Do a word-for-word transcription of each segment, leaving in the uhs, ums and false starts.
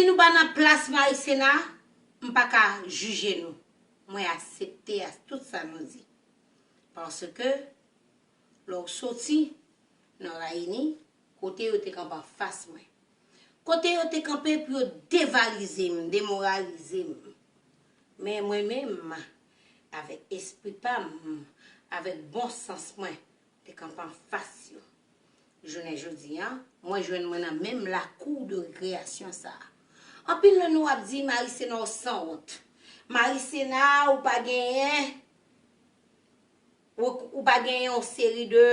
Si nou pa nan plas Marisena, m pa ka jije nou. Mwen aksepte a tout sa nou di. Paske, lè w soti nan Rayini, kote yo te kanpe anfas mwen. Kote yo te kanpe pou yo devalize m, demoralize m. Men mwen menm, avèk espri pa m, avèk bon sans mwen, te kanpe anfas yo. Jounen jodi a, mwen jwenn mwen nan menm lakou de rekreyasyon sa a. Anpil nan nou ap di, Marisena, w sanwont. Marisena, ou pa genyen, ou, ou pa genyen yon seri de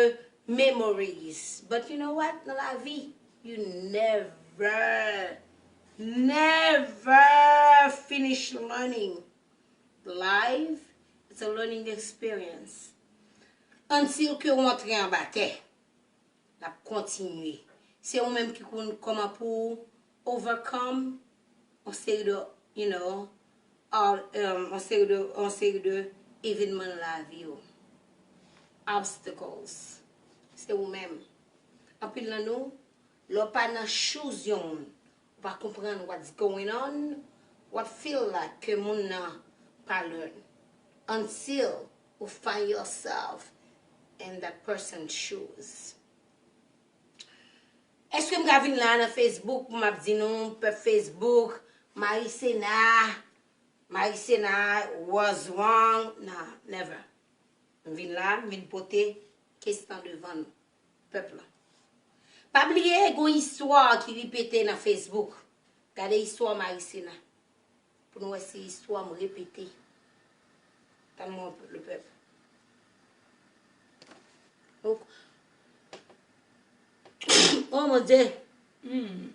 memories. But you know what? Nan lavi, you never, never finish learning. Life, it's a learning experience. Until ke w antre anba tè, l ap kontinye. Se ou menm ki konn kòman pou w overcome yon seri de, you know, all, um, yon seri de, yon seri de evènman nan lavi w. Obstacles. Se ou menm. Anpil nan nou, lè w pa nan shoes yon moun, ou pa konprann what's going on, w ap feel like ke moun nan pa learn until ou find yourself in that person's shoes. Èske m ka vin la nan Facebook pou m ap di nou, pèp Facebook, Marisena, Marisena was wrong? Nah, never. M vin la, m vin pote kestan devan nou, pèp la. Pa bliye, gon istwa ki repete nan Facebook. Gade istwa Marisena. Pou nou wè si istwa m repete. Tann mwen, le pèp. Oh, oh mon Dieu. Hmm.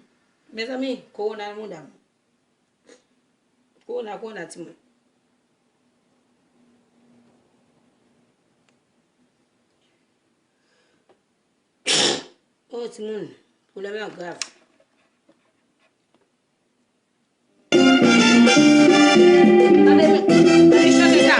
Mezanmi, kowona nan mouda m. Kowona, kowona, timoun. Oh, timoun, pwoblèm nan grav. Tande, tande chante sa.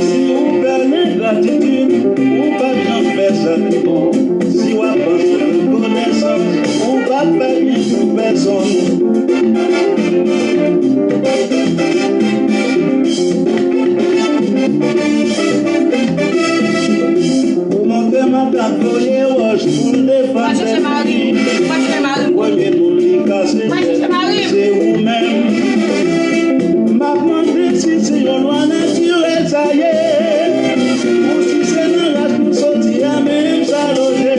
Si ou pè nan gratitid, ou p ap janm fè sa ki bon. Si w ap panse rekonesans, ou p ap fè byen pou pèsonn. Ou montre m ap voye wòch pou l defann tèt li. Premye moun li kase tèt, se ou menm. M ap mande si se yon lwa natirèl sa ye, ou si se nan ras nou soti a menm sa loje.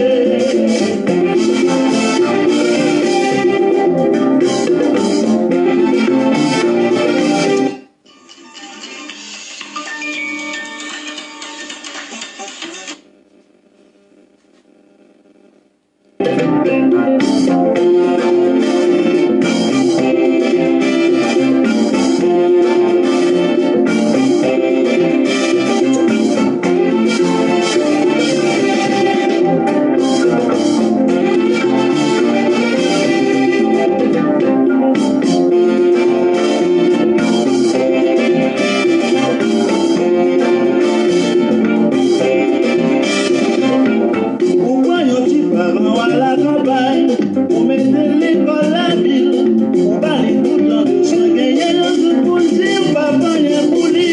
Ou pran yon ti paran w al lakanpay, ou mete l lekòl lavil, ou ba li tout jan de swen genyen, tout pou l di ou p ap anyen pou li.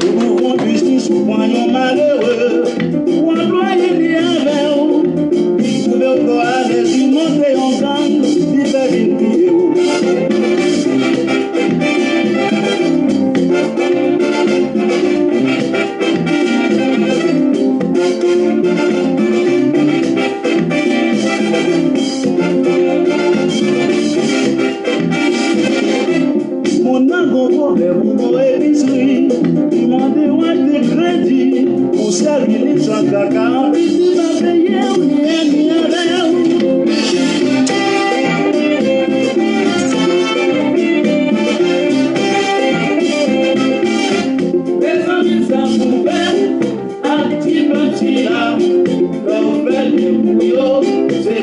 Ou ouvri yon biznis, ou pran yon malere, ou anplwaye li avè w. Li twouve w twò alèz, li monte yon gang, li fè vin touye w. Moun nan gon pwoblèm, ou gon episri, li mande w achte kredi, ou sèvi li san kaka, anpil li pa peye w, li ènmi avè w. Mezanmi, sa pou fè ak ti pati a, lè w fè li pou yo, se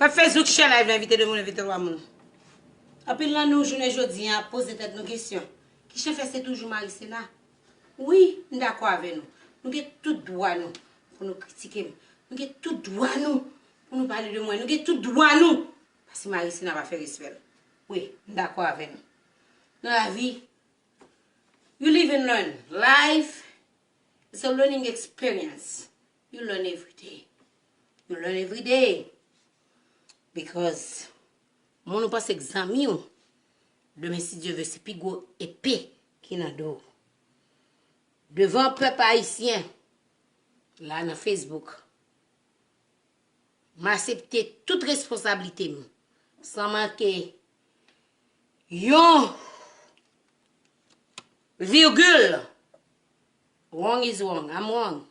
Pap Facebook, share live la, envite de moun, envite twa moun. Anpil nan nou, jounen jodi a, ap poze tèt nou kesyon. Kijan fè se toujou Marisena? Wi, m dakò avè nou. Nou gen tout dwa nou pou nou kritike m. Nou gen tout dwa nou pou nou pale de mwen. Nou gen tout dwa nou. Paske Marisena pa fè respè l. Wi, m dakò avè nou. Nan lavi, you live and learn. Life is a learning experience. You learn every day. You learn every day. Because moun ou panse k zanmi w, demen, si Dye ve, se pi gwo epe ki nan do w. Devan pèp ayisyen, la nan Facebook, m aksepte tout responsablite m, san manke yon virgil. Wrong is wrong, I'm wrong.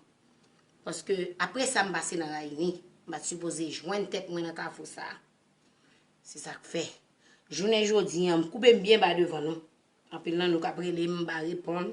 Paske apre sa m pase nan Rayini, m pa t sipoze jwenn tèt mwen nan kafou sa. Se sa k fè, jounen jodi a, m koupe m byen ba devan nou. Anpil nan nou k ap rele m, m pa reponn.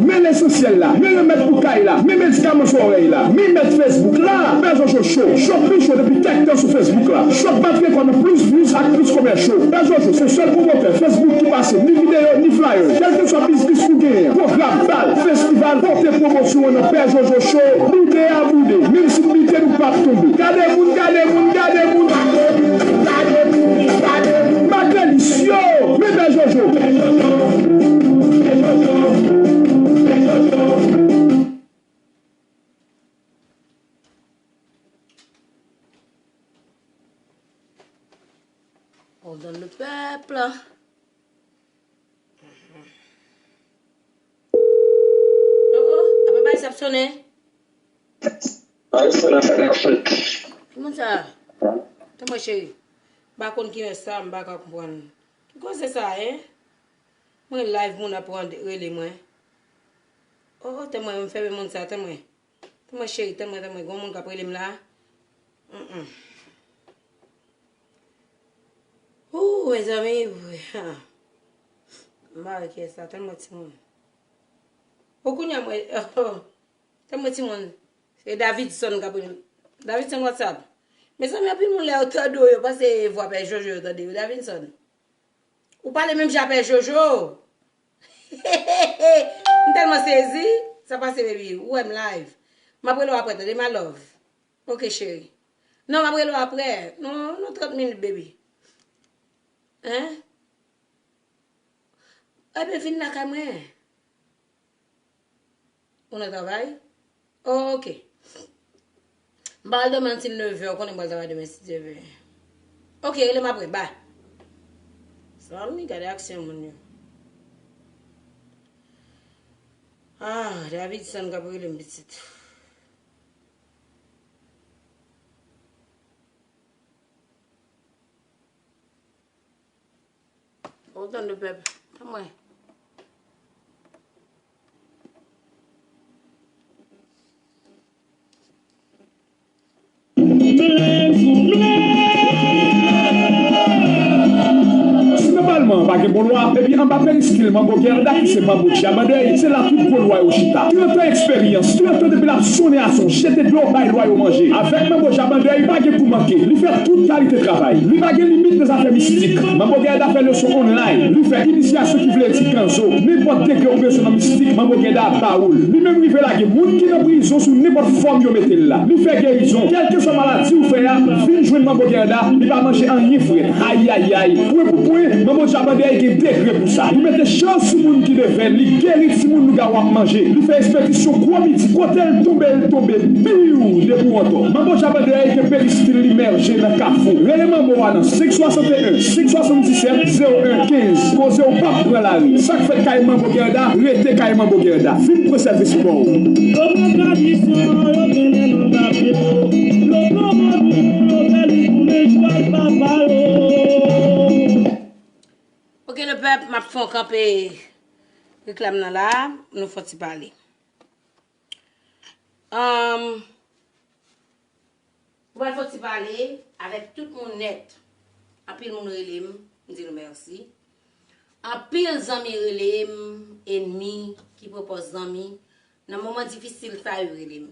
Men lesansyèl la, men remèd pou kay la, men medikaman sou òrèy la, men mèt Facebook la, Pè Jojo Show, show pi cho depi kèk tan sou Facebook la. Chòk bat rekò nan plis views ak plis komè cho. Pè Jojo se sèl pwomotè Facebook ki pase ni videyo ni flyer. Kèlkeswa biznis ou genyen, pwogram, bal, festival, pote pwomosyon an nan Pè Jojo Show, boude a boude. Menm si n bite, nou p ap tonbe. Gade moun, gade moun, gade moun. Madelis yo, men Pè Jojo. Hold on, le peuple. Oh, oh, apa bay sa ap sonnen? Ki moun sa? Tanpri, cheri. M pa konn kilè sa, m pa ka konprann. Ki koze sa, en? Mwen live, moun ap rele mwen. Oh, oh, tanpri, m fèmen moun sa, tanpri. Tanpri, cheri, tanpri, tanpri. Gon moun k ap rele m la. Mm, mm. Ooh, mezanmi, ha. M pa wè kiyès la, tèlman timoun. O, kounye a mwen, oh, tèlman timoun. Se Davidson k ap rele m. Davidson, what's up? Mezanmi, anpil moun lè yo tande w, yo panse vwa Pè Jojo yo tande yo. Davidson. Ou pale menm jan a Pè Jojo. M tèlman sezi. Sa pase, baby? Ou wè m live. M ap rele w apre, tande, my love. Ok, cheri. Non, m ap rele w apre. Non, non, trant minit, baby. Hein? Ebyen, vin lakay mwen. Ou nan travay? Ok. M pral dòmi antil nevè, ou konnen m pral travay demen, si Dye vle. Ok, rele m apre, bye. Zanmi, gade aksyon moun yo. Ah, Davidson k ap rele m pitit. Hold on, le peuple. Tanpri. Si nan palman an pa gen bon lwa, epi anba periskil Manbo Gerda ki se Manbo Djabandèy, se la tout gwo lwa yo chita. Trant an eksperyans, trant an depi l ap sonnen a son, jete dlo bay lwa yo manje. Avèk Manbo Djabandèy, pa gen kou manke. Li fè tout kalite travay. Li pa gen limit nan zafè mistik. Manbo Gerda fè leson online. Li fè inisyasyon ki vle di kanzo. Nenpòt degre ou bezwen nan mistik, Manbo Gerda ap ba ou l. Li menm rive lage moun ki nan prizon sou nenpòt fòm yo mete l la. Li fè gerizon. Kèlkeswa maladi ou fè a, vin jwenn Manbo Gerda. Li pa manje anyen frèt. Ayayay. Pwen pou pwen, Manbo Djabandèy gen degre pou sa. Li mete chans sou moun ki devèn. Li geri timoun lougawou ap manje. Li fè ekspedisyon gwo midi. Kote l tonbe, l tonbe. Biw! Depi w antò. Manbo Djabandèy gen peristil li mèje nan kafou. Rele Manbo a nan senk swasanteyen, senk swasanndisèt, zewo en kenz. Koze w p ap pran lari. Sa k fèt kay Manbo Gerda, rete kay Manbo Gerda. Vin pran sèvis pa w. Yo pran tradisyon, yo gen lè nan papye. Yo pran mòd nou, yo fè li tounen jou ak papa yo. Pèp, m ap fè yon kanpe reklam nan la, nou fè ti pale. Anm, m pral fè ti pale avèk tout moun nèt. Anpil moun rele m, m di nou mèsi. Anpil zanmi rele m, enmi ki pran pòz zanmi. Nan moman difisil sa yo rele m.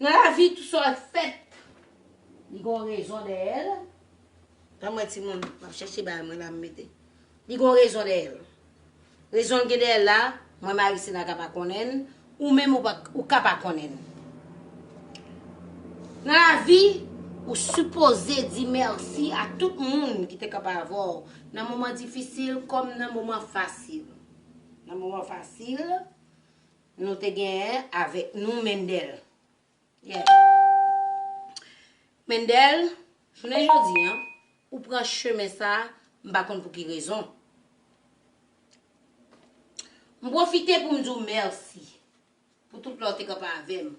Nan lavi, tout sa w fèt, li gon rezon dèyè l. Tann mwen timoun, m ap chèche bagay mwen la m mete. Li gon rezon dèyè l. Rezon l gen dèyè l la, mwen Marisena ka pa konnen l, ou menm ou pa, ou ka pa konnen l. Nan lavi, ou sipoze di mèsi a tout moun ki te kanpe avè w nan moman difisil kòm nan moman fasil. Nan moman fasil, nou te genyen avèk nou Mendel. Yeah. Mendel, jounen jodi an, ou pran chemen sa, m pa konn pou ki rezon. M pwofite pou m di w mèsi pou tout lè w te kanpe avè m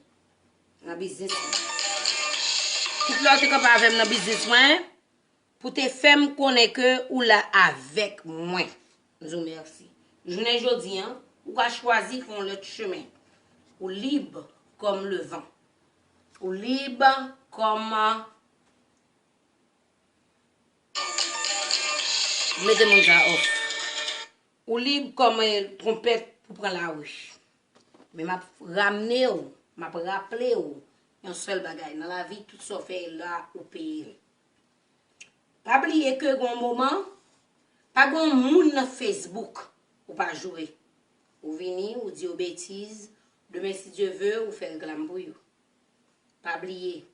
nan biznis mwen. Tout lè w te kanpe avè m nan biznis mwen, pou te fè m konnen ke ou la avèk mwen. M di w mèsi. Jounen jodi an, ou ka chwazi fè yon lòt chemen. Ou lib kòm levan. Ou lib kòm, mete moun sa off. Ou lib kòm, eh, twonpèt pou pran lari. Men m ap ramne w, m ap raple w yon sèl bagay. Nan lavi, tout sa w fè la, ou peye l. Pa bliye ke gon moman, pa gon moun nan Facebook ou pa joure. Ou vini, ou di yo betiz, demen si Dye ve, ou fè reklam pou yo. Pa bliye,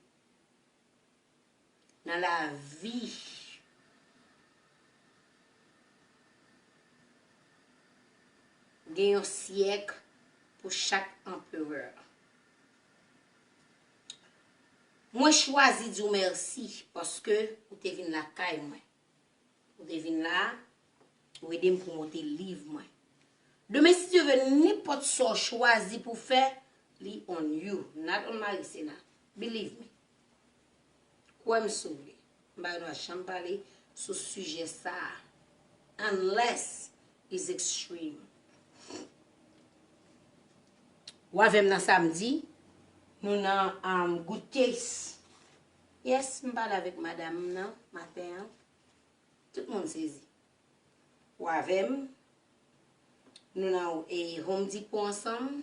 nan lavi, gen yon syèk pou chak anperè. Mwen chwazi di w mèsi paske ou te vin lakay mwen. Ou te vin la, ou ede m pwomote liv mwen. Demen, si Dye ve, nenpòt sa w chwazi pou fè, li on you, not on Marisena. Believe me. Kwè m si w vle. M pa gen dwa janm pale sou sijè sa a. Unless it's extreme. W avè m nan samdi, nou nan, um, Good Taste. Yes, m pale avèk madanm nan maten an. Tout moun sezi. W avè m, nou nan, e, Home Depot ansanm.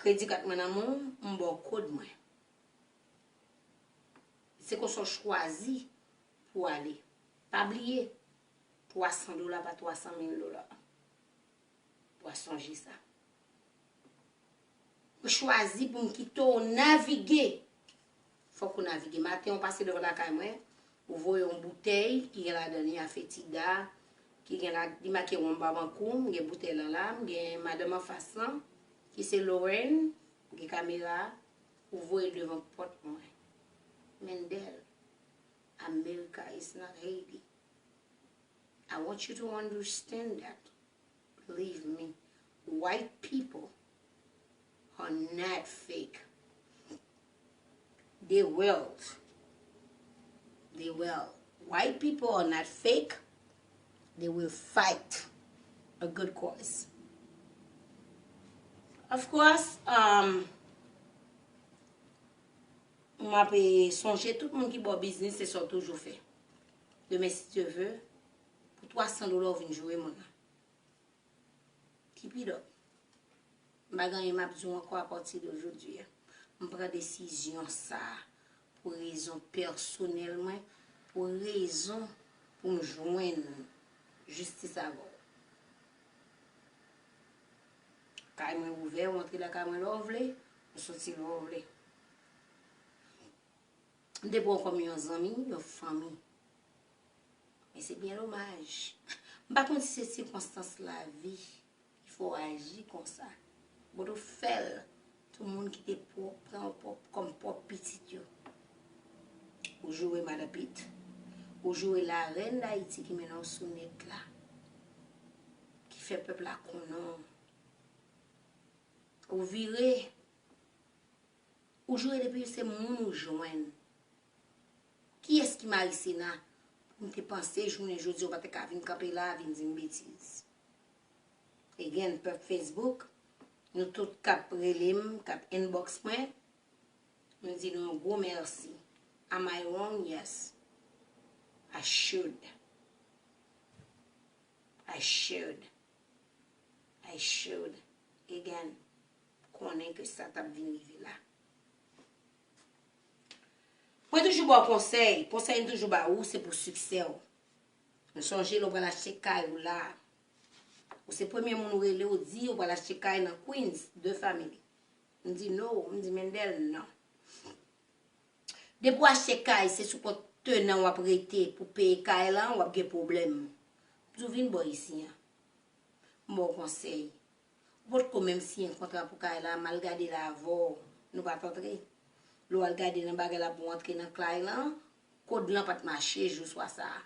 Kredi kat mwen nan men w, m ba w kòd mwen. Se konsa w chwazi pou w ale. Pa bliye, twa san dola pa twa san mil dola. W a sonje sa. Mwen chwazi pou m kite w navige. Fòk ou navige. Maten, ou pase devan lakay mwen, ou voye yon boutèy ki gen ladan li afetida, ki gen la, li make yon babankou, m gen boutèy lan la, m gen madanm anfas lan, ki se Lorraine, m gen kamera, ou voye l devan pòt mwen. Mendel, America is not Haiti. I want you to understand that. Believe me, white people are not fake. They will. They will. White people are not fake. They will fight a good cause. Of course, um, m ap, eh, sonje tout moun ki ba w biznis, se sa w toujou fè. Demen, si Dye ve, pou twa san dola w vin joure moun nan. Keep it up. M pa gen anyen m ap di w ankò apati de jodi a. M pran desizyon sa a pou rezon pèsonèl mwen, pou rezon pou m jwenn jistis avè w. Kay mwen ouvè, ou antre lakay mwen lè w vle, ou soti lè w vle. M te pran w kòm yon zanmi, yon fanmi. Men se byen domaj. M pa konn si se sikonstans lavi ki fè w aji konsa. But ou fè l. Tout moun ki te pran w pran w pwòp, kòm pwòp pitit yo. Ou joure Madan Pit. Ou joure larèn Dayiti ki mennen w sou nèt la. Ki fè pèp la konnen w. Ou vire. Ou joure depi se moun ou jwenn. Kiyès ki mari Sena? Pou m te panse jounen jodi a w pa t ka vin kanpe la a vin di m betiz. Again, pèp Facebook, nou tout k ap rele m, k ap inbox mwen, m di nou yon gwo mèsi. Am I wrong? Yes. I should. I should. I should. Again, konnen ke sa t ap vin rive la. Mwen toujou ba w konsèy. Konsèy m toujou ba ou, se pou siksè w. M sonje lè w pral achte kay ou la. Ou se premye moun ou rele, ou di ou pral achte kay nan Queens, de family. M di no, m di Mendel, non. Depi w achte kay, se sou kont tenan w ap rete pou peye kay lan, w ap gen pwoblèm. M di w vin bò isi an. M ba w konsèy. Ou potko menm siyen kontra pou kay la, m al gade l avè w, nou pa t antre. Lè w al gade nan bagay la pou w antre nan kay lan, kòd lan pa t mache jou swa sa a.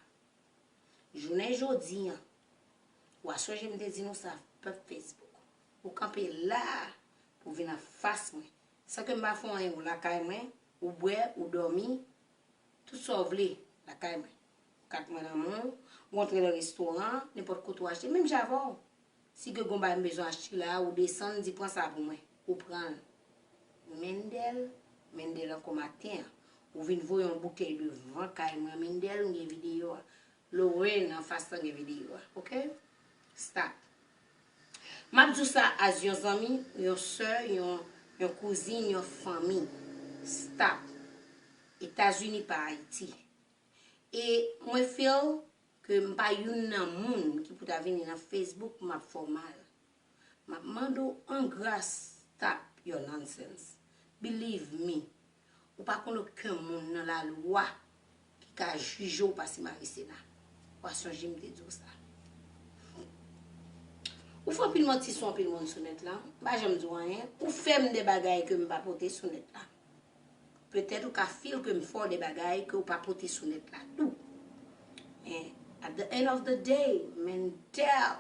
Jounen jodi an, w a sonje m te di nou sa, pèp Facebook. Ou kanpe la a pou vin anfas mwen. San ke m pa fè w anyen, ou lakay mwen, ou bwè, ou dòmi, tout sa w vle lakay mwen. Kat mwen nan men w, ou antre nan restoran, nenpòt kote w achte, menm jan avè w. Si gen yon bagay m bezwen achte la, ou desann, di pran sa pou mwen. Ou pran l. Mendel, Mendel ankò maten an. Ou vin voye yon boutèy devan kay mwen, Mendel, m gen videyo a. Lorraine anfas lan gen videyo a, oke? Stop. M ap di w sa as yon zanmi, yon sè, yon, yon kouzin, yon fanmi. Stop. Etazini pa Ayiti. E mwen feel ke m pa youn nan moun ki pou ta vini nan Facebook pou m ap fè w mal. M ap mande w an gras, stop your nonsense. Believe me, ou pa konn okenn moun nan lalwa ki ka jije w pase Marisena. W a sonje m te di w sa. Ou fè anpil manti sou anpil moun sou nèt la. M pa janm di w anyen. Ou fè m de bagay ke m pa pote sou nèt la. Petèt ou ka feel ke m fè w de bagay ke w pa pote sou nèt la tou. Men, at the end of the day, Mendel,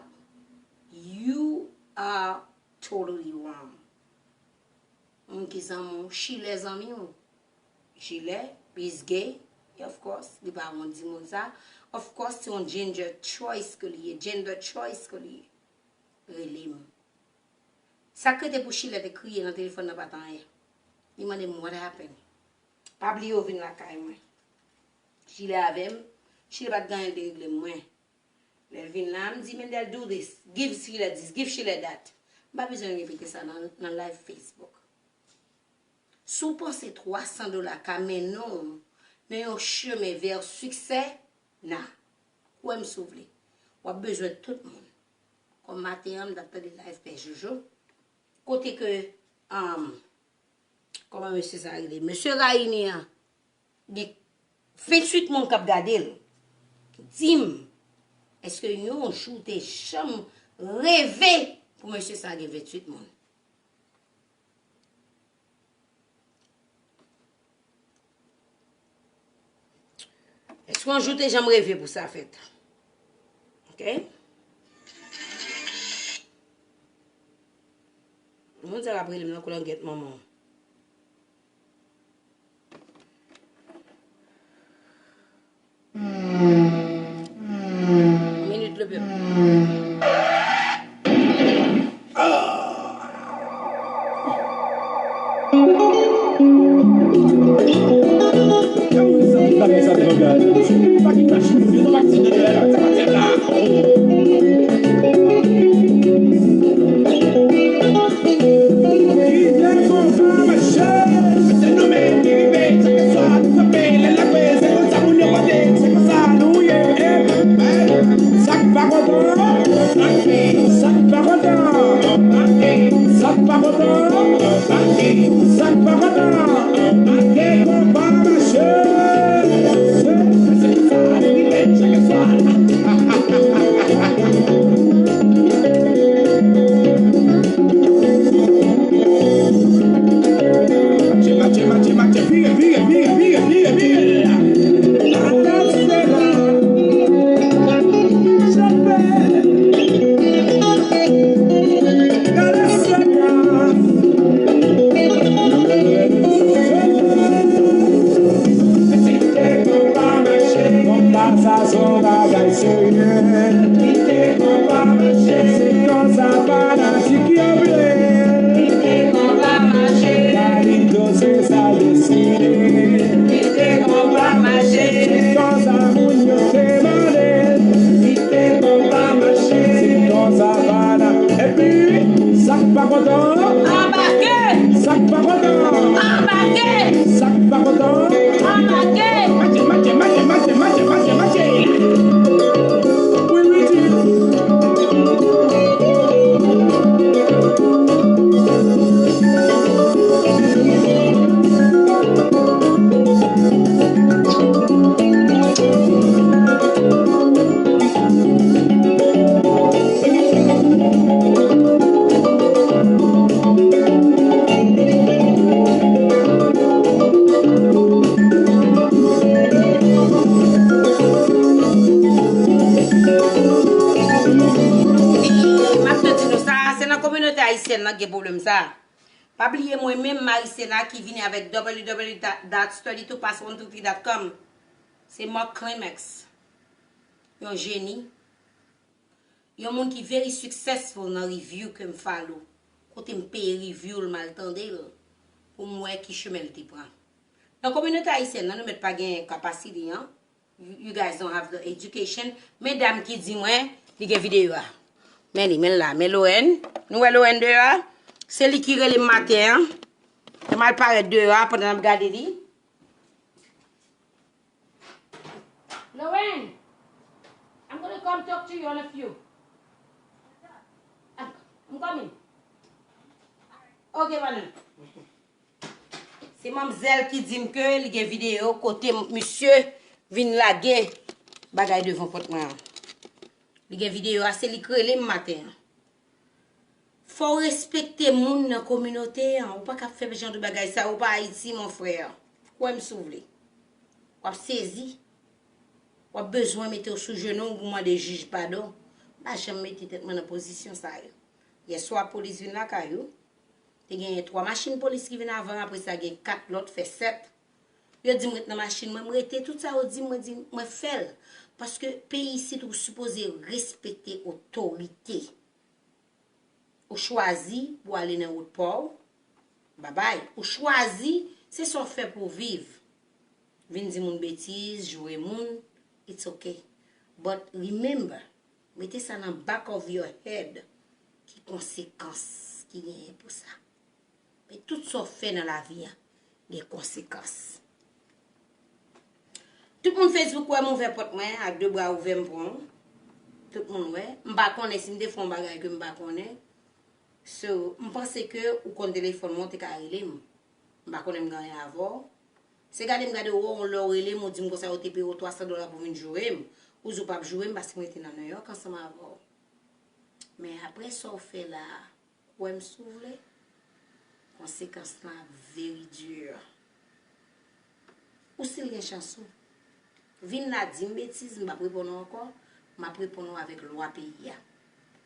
you are totally wrong. Moun ki zanmi w, Chilè zanmi w. Chilè is gay, of course, li pa wont di moun sa. Of course, se yon gender choice ke li ye, gender choice ke li ye. Rele m. Sa k rete pou Chilè te kriye nan telefòn nan pa t anyen. Li mande m what happened. Pa bliye w vin lakay mwen. Chilè avè m, Chilè pa t gen anyen l te regle mwen. Lè l vin la, m di, Mendel, do this, give Chilè this, give Chilè that. M pa bezwen repete sa nan, nan live Facebook. Si w panse twa san dola ka mennen w nan yon chemen vè siksè, na, kwè m si w vle, w ap bezwen tout moun. Kòm maten an, m t ap tande live Pè Jojo, kote ke, um, kòman mesye sa rele? Mesye Rayini an, gen venntuit moun k ap gade l. Di m, èske yon jou w te janm reve pou mesye sa gen venntuit moun? Èske yon jou w te janm reve pou sa fèt? Oke? Moun sa ap rele m nan koulangèt manman w. Minit le peuple. Sa k pa kontan, sa k pa kontan, sa k pa kontan, sa k pa kontan, sa k pa kontan, sa k pa kontan. Sa se yon bagay serye. Se konsa fanatik yo vle. Kalidou se sa l deside. Se konsa moun yo te mande. Se konsa fana. Epi, sa k pa kontan. Anbake! Sa k pa kontan. Anbake! Sa k pa kontan. Anbake! Mache, mache, mache, mache, mache, mache, mache. Wi, wi, di. M ap tou di nou sa, se nan kominote ayisyèn nan gen pwoblèm sa. Pa bliye mwen menm, Marisena, ki vini avèk w w w dot study to pass one two three dot com. Se Mark Climax. Yon jeni. Yon moun ki very successful nan review ke m follow. Kote m peye review l, m al tande l pou m wè ki chemen l te pran. Nan kominote ayisyèn nan, nou mèt pa gen capacity an. You, you guys don't have the education. Men dam ki di mwen, li gen videyo a. Men li, men l la, men Loren. Nou wè Loren deyò a? Se li ki rele m maten an. Lè m al parèt deyò a, pandan n ap gade li. Loren, I'm gonna come talk to you in a few. I'm, I'm coming. Ok, Manon. Se manmzèl ki di m ke li gen videyo kote m, misye vin lage bagay devan pòt mwen an. Li gen videyo a, se li k rele m maten an. Fò w respekte moun nan kominote an. Ou pa ka ap fè jan de bagay sa, ou pa Ayiti, mon frè. Kwè m si w vle. W ap sezi. W ap bezwen mete w sou jenou w pou mande jij padon. M pa janm mete tèt mwen nan pozisyon sa yo. Yèswa, polis vin lakay ou. Te genyen twa machin polis ki vin avan, apre sa gen kat lòt, fè sèt. Yo di m ret nan machin mwen, m rete. Tout sa yo di m, mwen di, mwen fè l. Paske peyi isit, ou sipoze respekte otorite. Ou chwazi pou w ale nan wout pa w, babay. Ou chwazi, se sa w fè pou w viv. Vin di moun betiz, joure moun, it's ok. But remember, mete sa nan back of your head, ki konsekans ki genyen pou sa. Men tout sa w fè nan lavi a, gen konsekans. Tout moun Facebook wè m ouvè pòt mwen, a de bra ouvè m pran w. Tout moun wè. M pa konnen si m te fè yon bagay ke m pa konnen. So, m panse ke ou konn telefòn mwen, ou te ka rele m. M pa konnen m gen anyen avè w. Se gade m gade w, lè w rele m, ou di m konsa yo te peye w twa san dola pou vin joure m. Ou di w p ap joure m paske m rete nan New York ansanm avè w. Men apre sa w fè la a, kwè m si w vle, konsekans lan ap very dur. Ou si l gen chans ou. Vin la di m betiz, m p ap reponn ou ankò, m ap reponn ou avèk lwa peyi a.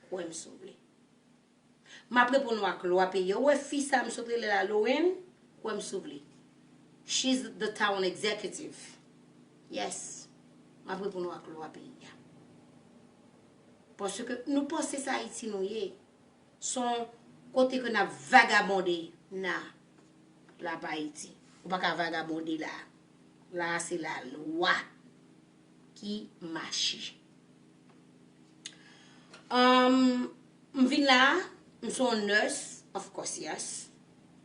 Kwè m si w vle. M ap reponn ou ak lwa peyi a. Ou wè fi sa m sot rele la Loren, kwè m si w vle. She's the town executive. Yes. M ap reponn ou ak lwa peyi a. Paske nou panse se Ayiti nou ye. Se yon kote ke n ap vagabonde nan la pa Ayiti. Ou pa ka vagabonde la. La a se lalwa ki mache. Um, m vin la, m se yon nurse, of course, yes.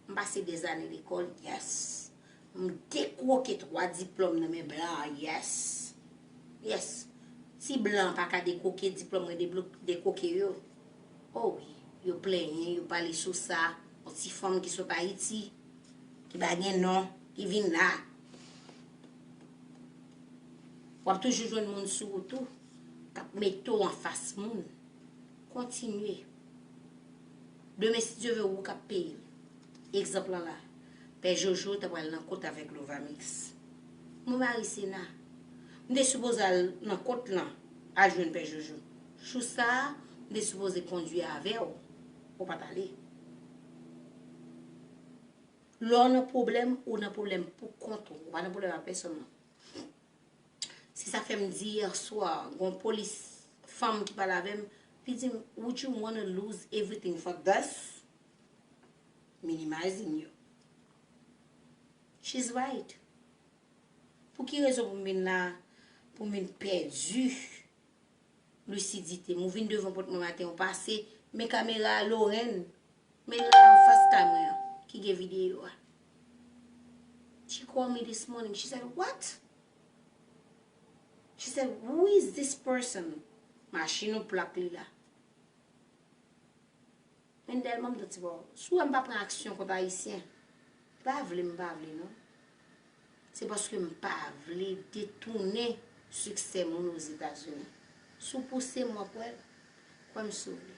M pase dèzane lekòl, yes. M dekwoke twa diplòm nan men blan, yes. Yes. Si blan pa ka dekwoke diplòm mwen, deblo-, dekwoke yo. O wi, yo plenyen, yo pale sou sa. Yon ti fanm ki sot Ayiti, ki pa gen non, ki vin la. W ap toujou jwenn moun sou wout ou, k ap mete w anfas moun. Kontinye. Demen, si Dye vle, ou k ap peye l. Egzanp lan la, Pè Jojo ta pral nan kot avèk Lovamix. Mwen Marisena, m te sipoze al nan kot lan, al jwenn Pè Jojo. Jou sa a, m te sipoze kondui avè w, ou pa t ale. Lè w nan pwoblèm, ou nan pwoblèm pou kont ou, ou pa nan pwoblèm ak pèsonn non. Si Sa fè m di yè swa, gon polis fanm ki pale avè m, li di m, "Would you wanna lose everything for this?" Minimizing you. She's right. Pou ki rezon pou m vin la, pou m vin pèdi lisidite m? Ou vin devan pòt mwen maten, ou pase, men kamera a, Lorraine, men la anfas kay mwen an, ki gen videyo a. She called me this morning. She said, "What?" She said, "Who is this person?" Machin ou plak li la. Men tèlman m t di, bon, si w wè m pa pran aksyon kont Ayisyen, pa vle m pa vle non. Se paske m pa vle detounen siksè moun Ozetazini. Si w pouse m, w ap wè l. Kwè m si w vle.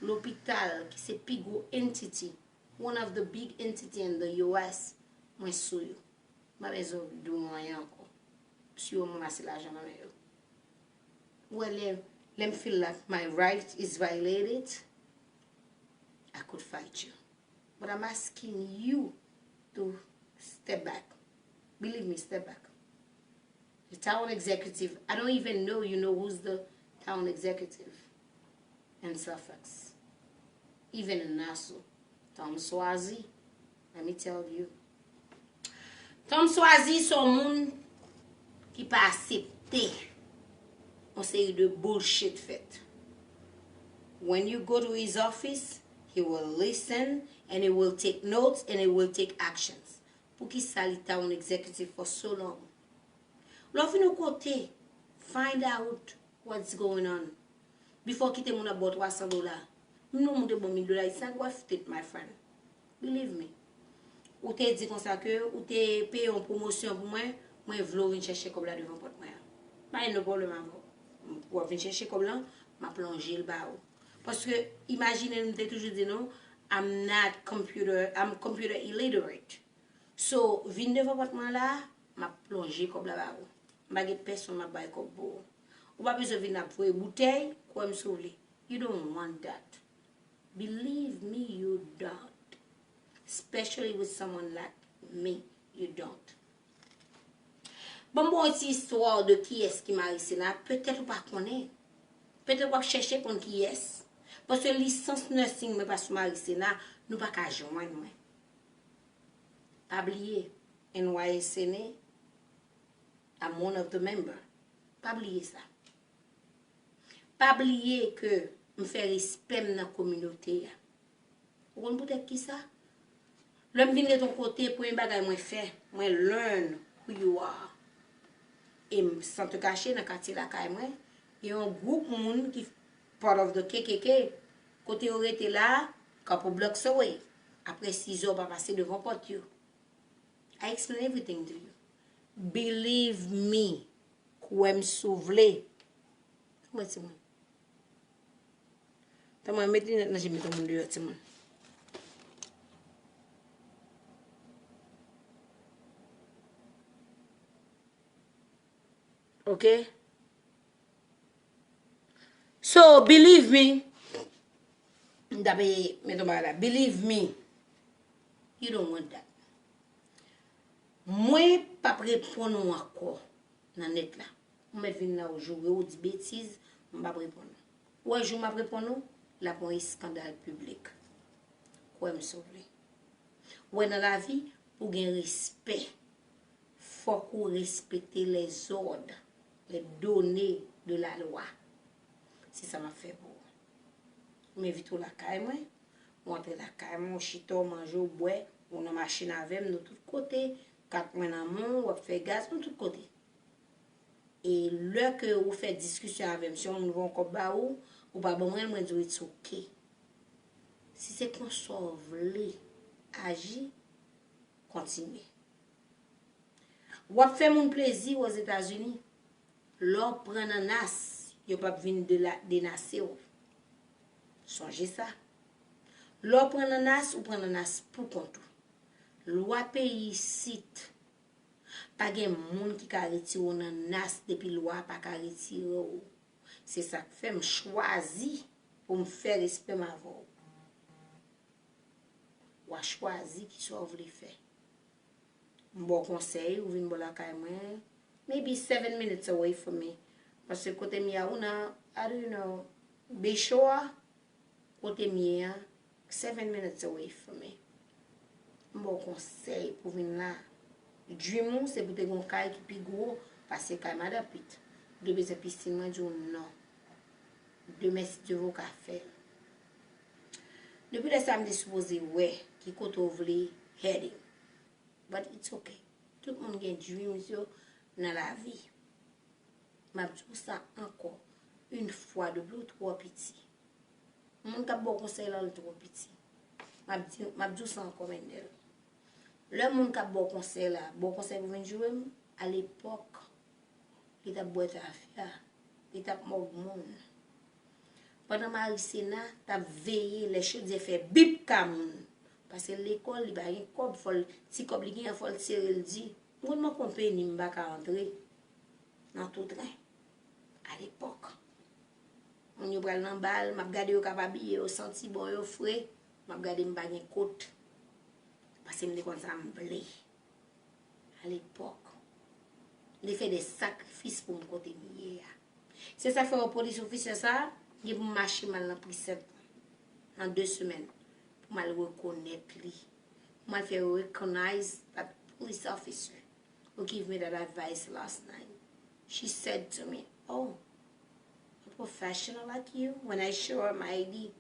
Lopital ki se pi gwo entity, one of the big entity in the U S, mwen sou yo. M pa bezwen di w anyen ankò. Si yo ranmase lajan nan men yo. Ou wè, lè, lè m feel like my right is violated, I could fight you. But I'm asking you to step back. Believe me, step back. The town executive, I don't even know you know who's the town executive in Suffolk. Even in Nassau. Tom Swazi, let me tell you. Tom Swazi se yon moun ki pa aksepte yon seri de bullshit fèt. When you go to his office, he will listen and he will take notes and he will take actions. Poukisa li ta yon executive for so long? Lè w vin yon kote, find out what's going on. Before w kite moun ap ba w twa san dola. Menm lè yon moun te ba w mil dola, it's not worth it, my friend. Believe me. Ou te di konsa ke ou te peye yon pwomosyon pou mwen, mwen vle w vin chèche kòb la devan pòt mwen an. Pa gen no pwoblèm avè w. W ap vin chèche kòb lan, m ap lonje l ba ou. Paske, imajine, m te toujou di nou, I'm not computer, I'm computer illiterate. So, vin devan pòt mwen la, m ap lonje kòb la ba ou. M pa gen pèsonn m ap bay kòb pou ou. Ou pa bezwen vin ap voye boutèy, kwè m si w vle. You don't want that. Believe me, you don't. Especially with someone like me, you don't. Ban m ba w yon ti istwa de kiyès ki Marie Sena. Petèt ou pa konnen. Petèt w ap chèche konn kiyès. Paske lisans nursing mwen pa sou Marie Sena, nou pa ka jwenn mwen. Pa bliye, N Y S N A, I'm one of the member. Pa bliye sa. Pa bliye ke m fè respè m nan kominote a. Ou konn poutèt kisa? Lè m vin ret yon kote, premye bagay mwen fè, mwen learn who you are. E m, san te kache, nan katye lakay mwen, gen yon gwoup moun ki part of the K K K, kote yo rete la, couple blocks away. Apre sizè, w pa pase devan pòt yo. I explain everything to you. Believe me. Kwè m si w vle. Mwen timoun. Tan mwen met linèt nan je m, met yon moun deyò, timoun. Ok? So, believe me. M t ap met yon bagay la. Believe me. You don't want that. Mwen p ap reponn ou ankò nan nèt la. Ou mèt vin la, ou joure, ou di betiz, m p ap reponn ou. Ou wè jou m ap reponn ou, l ap yon eskandal piblik. Kwè m si w vle. Ou wè nan lavi, pou gen respè, fòk ou respekte les ordres, les données de la loi. Se sa m ap fè pou ou. M envite w lakay mwen, ou antre lakay mwen, ou chita, ou manje, ou bwè, ou nan machin avè m, nou tout kote, kat mwen nan men w, w ap fè gaz, nou tout kote. E lè ke ou fè diskisyon avè m, si yon moun voye yon kòb ba ou, ou pa ban mwen l, mwen di w it's ok. Si se konsa w vle aji, kontinye. W ap fè moun plezi Ozetazini. Lè w pran nan nas, yo p ap vin dela-, denase w. Sonje sa. Lè w pran nan nas, ou pran nan nas pou kont ou. Lwa peyi isit, pa gen moun ki ka retire w nan nas depi lwa a pa ka retire w. Se sa k fè m chwazi pou m fè respè m avè w. W a chwazi kisa w vle fè. M ba w konsèy, ou vin bò lakay mwen, maybe seven minutes away from me. Paske kote m ye a, ou nan, I don't know, Bayshore a, kote m ye a, seven minutes away from me. M ba w konsèy pou vin la. Dream ou, se pou te gon kay ki pi gwo pase kay Madan Pete. Ou te bezwen pisin, mwen di w non. Demen, si Dye vle, w ka fè l. Depi lè sa, m te sipoze wè ki kote w vle heading. But it's okay. Tout moun gen dreams yo nan lavi. M ap di w sa ankò. Yon fwa de plis, ou twò piti. Moun k ap ba w konsèy la, li twò piti. M ap di, m ap di w sa ankò, Mendel. Lè moun k ap ba w konsèy la, ba w konsèy pou vin joure m, alepòk, li t ap bwè tafya, li t ap mòg moun. Pandan Marisena t ap veye lè chodyè fè bip ka moun. Paske lekòl, li pa gen kòb, fò l, ti kòb li genyen, fò l sere l di. M konn manke yon peni, m pa ka antre nan tou tren. Alepòk. Moun yo pral nan bal, m ap gade yo k ap abiye, yo santi bon, yo fre. M ap gade m pa gen kot. Paske m te konn sa m vle. Alepòk. M te fè de sakrifis pou m kote m ye a. Se sa k fè w police officer sa, gen pou m mache m al nan precinct nan de semèn pou m al rekonèt li. Pou m al fè recognize that police officer who gave me that advice last night. She said to me, "Oh, a professional like you?" When I show her my I D,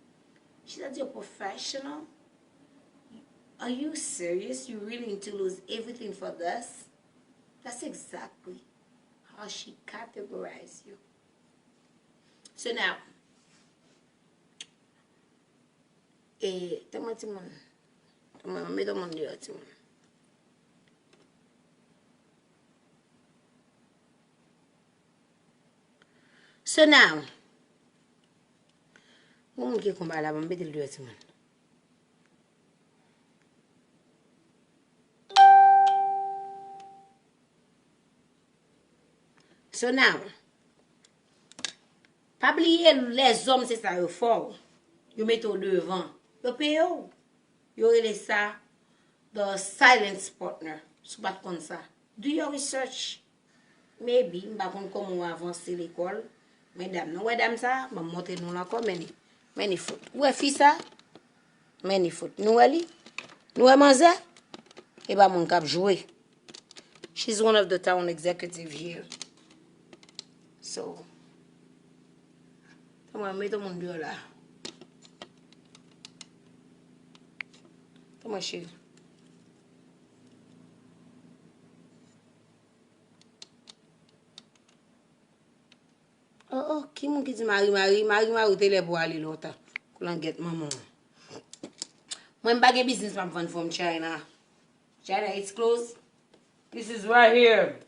she said, "You're a professional? Are you serious? You willing to lose everything for this?" That's exactly how she categorize you. So now, e, tanmen timoun. Tanmen, met yon moun deyò, timoun. So now, yon moun ki konba la, ban m mete l deyò, timoun. So now, pa bliye, lèzòm se sa yo fè w. Yo mete w devan. Yo peye w. Yo rele sa the silence partner. Si w pa t konn sa, do your research. Maybe, m pa konn kòman w avanse lekòl. Men dam nan, w wè dam sa, ban m montre nou l ankò, men li, men li fout. Ou wè fi sa? Men li fout. Nou wè li? Nou wè manzè? E pa moun k ap jwe. She's one of the town executive here. So, tanmen, met yon moun deyò la. Tanmen, cheri. Oh, oh, ki moun ki di mari, mari, mari, mari, ou te lè pou ale lontan. Koulangèt manman w. Mwen, m pa gen biznis m ap vann from China. China, it's closed. This is right here.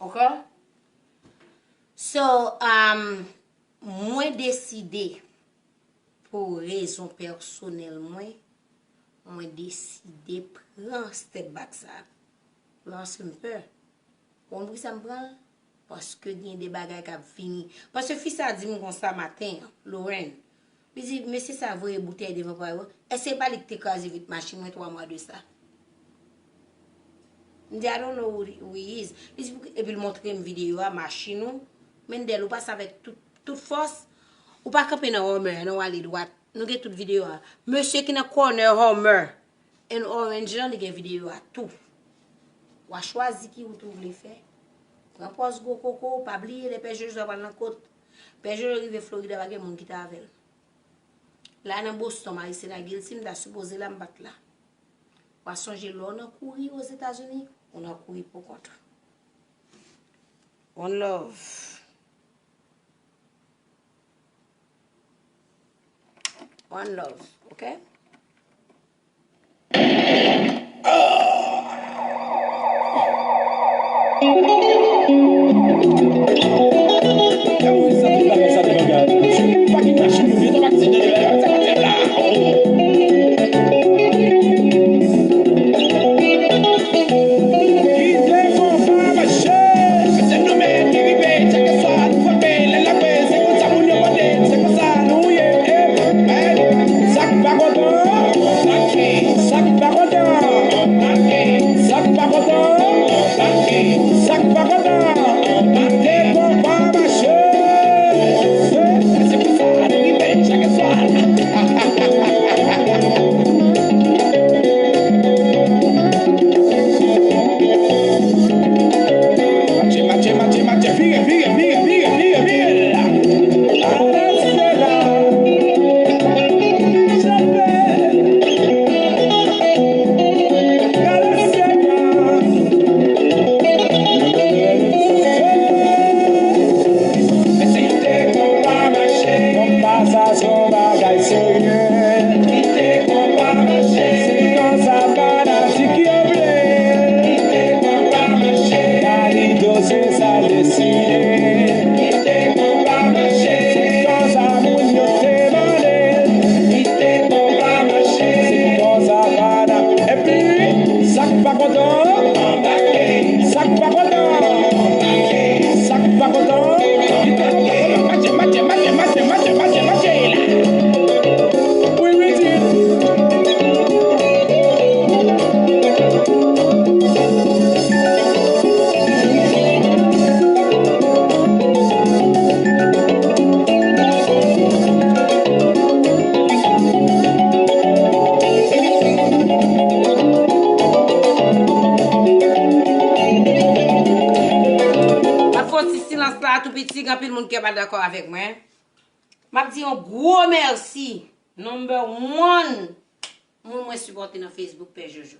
Ok? So, um, mwen deside, pou rezon pèsonèl mwen, mwen deside pran step back sa. Paske m pè. Ou konn poukisa m pran l? Paske gen de bagay k ap vini. Paske fi sa di m konsa maten an, Lorraine. Li di, "Mesye sa voye boutèy devan pwa yo. Èske se pa li ki te kraze vit machin mwen twa mwa de sa?" M di, "I don't know who, who he is." Li di, "Pouki?" Epi l montre m videyo a, machin ou. Mendel, ou pase avèk tout, tout fòs. Ou pa kanpe nan Hummer, non, w ale dwat. Nou gen tout videyo a. Mesye ki nan corner Hummer and Orange lan, li gen videyo a tou. W a chwazi ki wout ou vle fè. Pran pòz gwo koko, pa bliye lè Pè Jojo a pral nan kot. Pè Jojo rive Florida, pa gen moun ki t avè l. La nan Boston, Marisena Gilles, si m ta sipoze la, m pa t la. W a sonje lè w nan kouri Ozetazini, ou nan kouri pou kont ou. One love. One love, ok? Tou piti, gen anpil moun ki pa dakò avèk mwen. M ap di yon gwo mèsi, number one, moun mwen sipòte nan Facebook, Pè Jojo.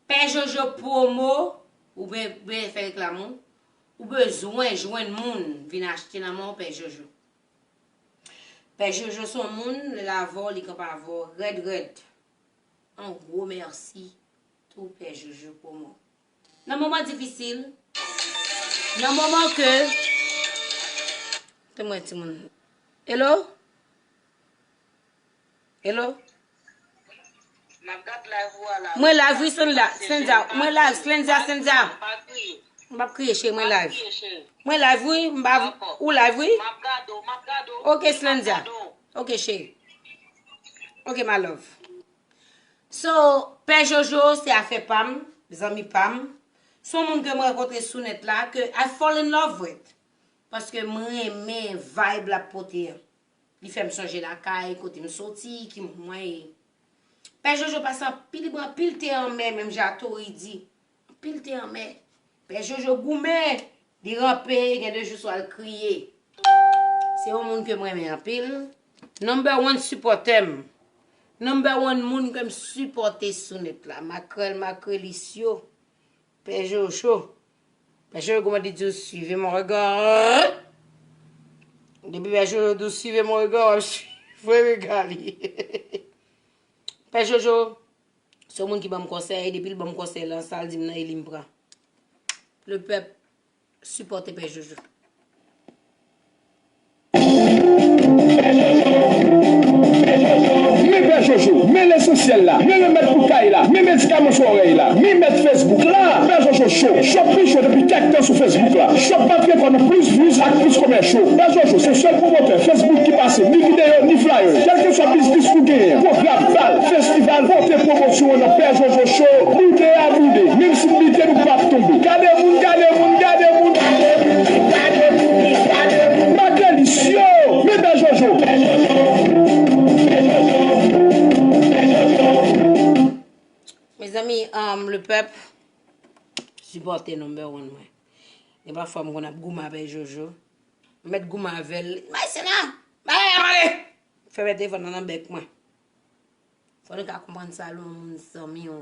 Pè Jojo Promo, ou be-, be-, fè reklam ou, ou bezwen jwenn moun vin achte nan men w, Pè Jojo. Pè Jojo se yon moun, lè l avè w, li kanpe avè w rèd rèd. Yon gwo mèsi tou, Pè Jojo Promo. Nan moman difisil, nan moman ke, te mwen timoun. Hello? Hello? M ap gad live ou a la. Mwen live wi, Slendra, Slendra, mwen live, Slendra, Slendra. Pa kriye. M p ap kriye, cheri, mwen live. Mwen live wi, m pa, ou live wi? M ap gade w, m ap gade w. Ok, Slendra. Ok, cheri. Ok, my love. So, Pè Jojo, se afè pa m, zanmi pa m. Se yon moun ke m rankontre sou nèt la, ke I fall in love with. Paske m renmen vibe l ap pote an. Li fè m sonje lakay, kote m soti, ki moun mwen ye. Pè Jojo pase anpil, li pran anpil te anmè, menm jan Tori di. Anpil te anmè. Pè Jojo goumen, li ranpe, gen de jou swa l kriye. Se yon moun ke m renmen anpil. Number one sipòtè m. Number one moun ke m sipòte sou nèt la. Makrèl, makrelis yo. Pè Jojo. Pè Jojo, kòman te di w, suivez mon regard? Depi Pè Jojo di w, suivez mon regard, w ap swiv rega li. Pè Jojo, se yon moun ki ban m konsèy, depi l ban m konsèy lan, sa l di m nan, e li m pran. Le pèp, sipòte Pè Jojo. Men Pè Jojo, men lesansyèl la, men remèd pou kay la, men medikaman sou òrèy la, men mèt Facebook la. Pè Jojo cho, cho pi cho depi kèk tan sou Facebook la. Cho pa t rekò nan plis views ak plis komè cho. Pè Jojo se sèl pwomotè Facebook ki pase ni videyo ni flyer. Kèlkeswa biznis ou genyen, pwogram, bal, festival, pote pwomosyon an nan Pè Jojo Show. Boude a boude, menm si n bite nou p ap tonbe. Gade moun, gade moun, gade moun. Makrèlis yo, men Pè Jojo. Mezanmi, um, le pèp, sipòte number one mwen. Gen pafwa m konn ap goumen avè Jojo. M mèt goumen avè l. Maysena! Bay a mande! Fèmen telefòn nan nan bèk mwen. Fò nou ka konprann sa lè yon moun zanmi w.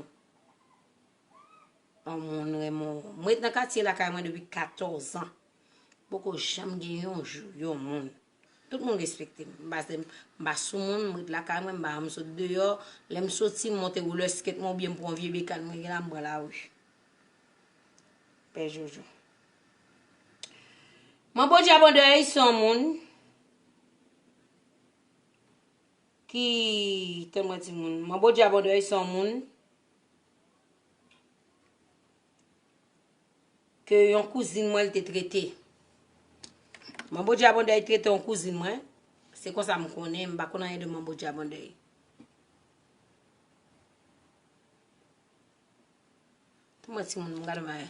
Yon moun renmen w. Mwen ret nan katye lakay mwen depi katòz an. Poko janm gen yon jou, yon moun. Tout moun respekte m. M pa, m pa sou moun, m ret lakay mwen, m pa janm sot deyò. Lè m soti, m monte roller skate mwen oubyen m pran vye bekàn mwen gen la, m pran lari. Pè Jojo. Manbo Djabondèy se yon moun ki, tann mwen timoun. Manbo Djabondèy se yon moun ke yon kouzin mwen li te trete. Manbo Djabondèy trete yon kouzin mwen. Se konsa m konnen, m pa konn anyen de Manbo Djabondèy. Tann mwen timoun, m gade bagay.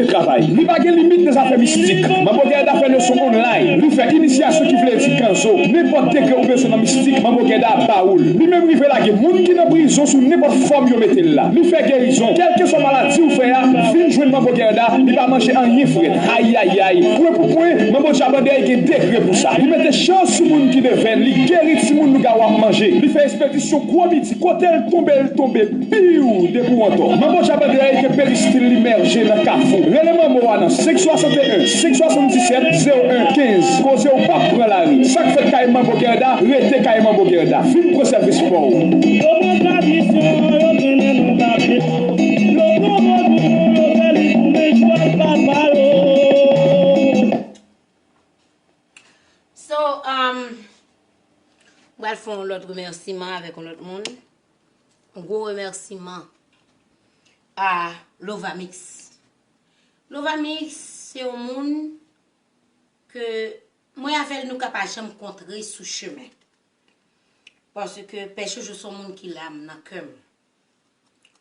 Travay. Li pa gen limit nan zafè mistik. Manbo Gèda fè leson online. Li fè inisyasyon ki vle di kanzo. Nenpòt degre ou bezwen nan mistik, Manbo Gèda ap ba ou l. Li menm rive lage moun ki nan prizon sou nenpòt fòm yo mete l la. Li fè gerizon. Kèlkeswa maladi ou fè a, vin jwenn Manbo Gèda, li pa manje anyen frèt. Ayayay. Pwen pou pwen, Manbo Djabandèy gen degre pou sa. Li mete chans sou moun ki devèn, li geri timoun lougawou ap manje. Li fè ekspedisyon gwo midi, kote l tonbe, l tonbe. Piw! Depi w antò. Manbo Djabandèy gen peristil li mèje nan Kafou. Rele Manbo a nan senk swasanteyen, senk swasanndisèt, zewo en kenz. Koze w p ap pran lari. Sa k fèt kay Manbo Gèda, rete kay Manbo Gèda. Vin pran sèvis pa w. Yo pran tradisyon, yo trennen nan papye. Yo pran vodou, yo fè li tounen chwal papa yo. So, um, m pral fè yon lòt remèsiman avèk yon lòt moun. Yon gwo remèsiman a Lovamix. Lovamix, se yon moun ke mwen avè l nou ka pa janm kontre sou chemen. Paske Pè Jojo se yon moun ki la nan kè m.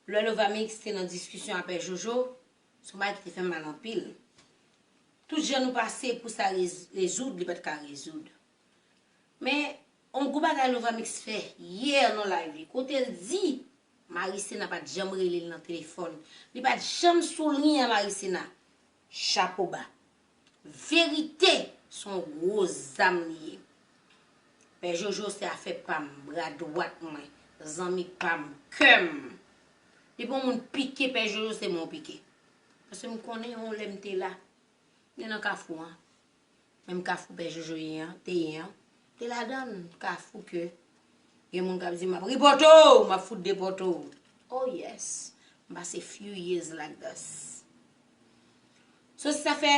Lè Lovamix te nan diskisyon a Pè Jojo, se yon bagay ki te fè m mal anpil. Tout jan nou pase pou sa rez-, rezoud, li pa t ka rezoud. Men, yon gwo bagay Lovamix fè yè nan live li, kote l di, Marisena pa t janm rele l nan telefòn. Li pa t janm sou liy an, Marisena. Chapo ba. Verite se yon gwo zam li ye. Pè Jojo se afè pa m, bra dwat mwen, zanmi pa m, kè m. Depi yon moun pike Pè Jojo, se mwen w pike. Paske m konnen yon lè m te la. Gen nan kafou an. Menm kafou Pè Jojo ye an, te ye an. Te ladan l, kafou ke gen moun k ap di, "M ap ripòte w, m ap fout depòte w." Oh yes. M pase few years like this. So, se sa fè,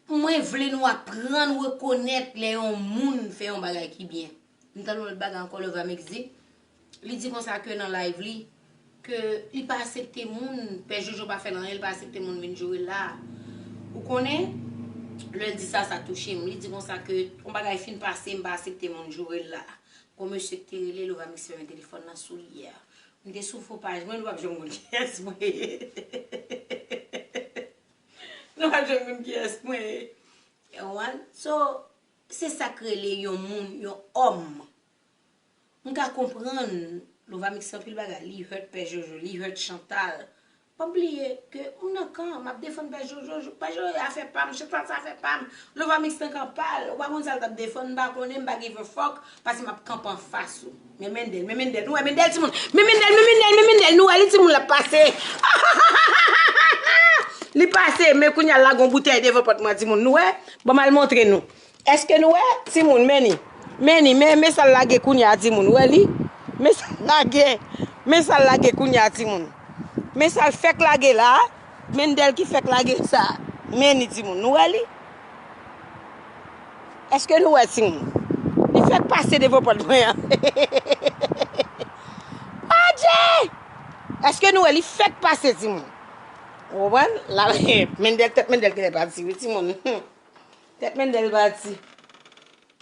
mwen vle nou aprann rekonèt lè yon moun fè yon bagay ki byen. M tande yon lòt bagay ankò, Lovamix di, li di konsa ke nan live li, ke li pa aksepte moun, Pè Jojo pa fè l anyen, li pa aksepte moun vin joure l la. Ou konnen, lè l di sa, sa touche m. Li di konsa ke yon bagay fin pase, m pa aksepte moun joure l la. Gon mesye ki te rele, Lovamix fèmen telefòn nan sou li yè. M te sou fo paj mwen, nou p ap janm konn kiyès mwen ye. Nou p ap janm konn kiyès mwen ye. Ou konprann? So, se sa k rele yon moun, yon òm. M ka konprann Lovamix anpil bagay. Li hurt Pè Jojo, li hurt Chantal. Pa bliye ke m nan kan, m ap defann Pè Jojo. Pè Jojo afè pa m, Chantal se afè pa m. Lovamix nan kan pa l. Ou pa konn sa l t ap defann, m pa konnen, m pa give a fuck, paske m ap kanpe anfas ou. Men Mendel, men Mendel, nou wè Mendel timoun. Men Mendel, men Mendel, men Mendel, nou wè li timoun l ap pase. Li pase, men kounye a l lage yon boutèy devan pòt mwen timoun. Nou wè? Ban m al montre nou. Èske nou wè? Timoun, men ni. Men ni, men, men sa l lage kounye a timoun. Ou wè li? Men sa l lage. Men sa l lage kounye a timoun. Men sa l fèk lage la. Mendel ki fèk lage sa. Men ni timoun. Nou wè li? Èske nou wè timoun? Li fèk pase devan pòt mwen an. Adje! Èske nou wè li fèk pase timoun? Ou konprann? La, Mendel, tèt Mendel genlè pati, wi, timoun. Tèt Mendel pati.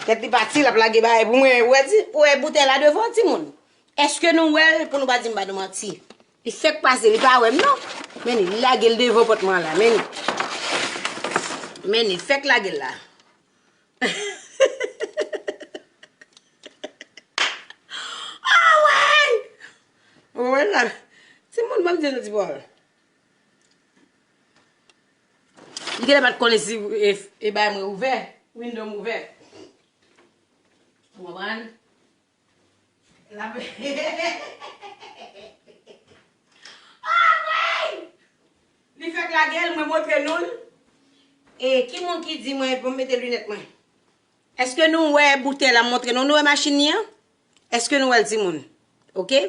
Tèt li pati, l ap lage bagay pou mwen. Ou wè, ti, ou wè boutèy la devan, timoun? Èske nou wè l pou nou pa di m pa nou manti? Li fèk pase, li pa wè m non. Men li, li lage l devan pòt mwen la, men li. Men li, fèk lage l la. Ah, wey! Ou wè la? Timoun, ban m di nou ti pawòl. Li genlè pa t konnen si e, e bay mwen ouvè, window m ouvè. Ou konprann? L ap... Ah, wey! Li fèk lage l, mwen montre nou l. E ki moun ki di mwen pou m mete linèt mwen? Èske nou wè boutèy la m montre nou? Nou wè machin li an? Èske nou wè l, timoun? Oke?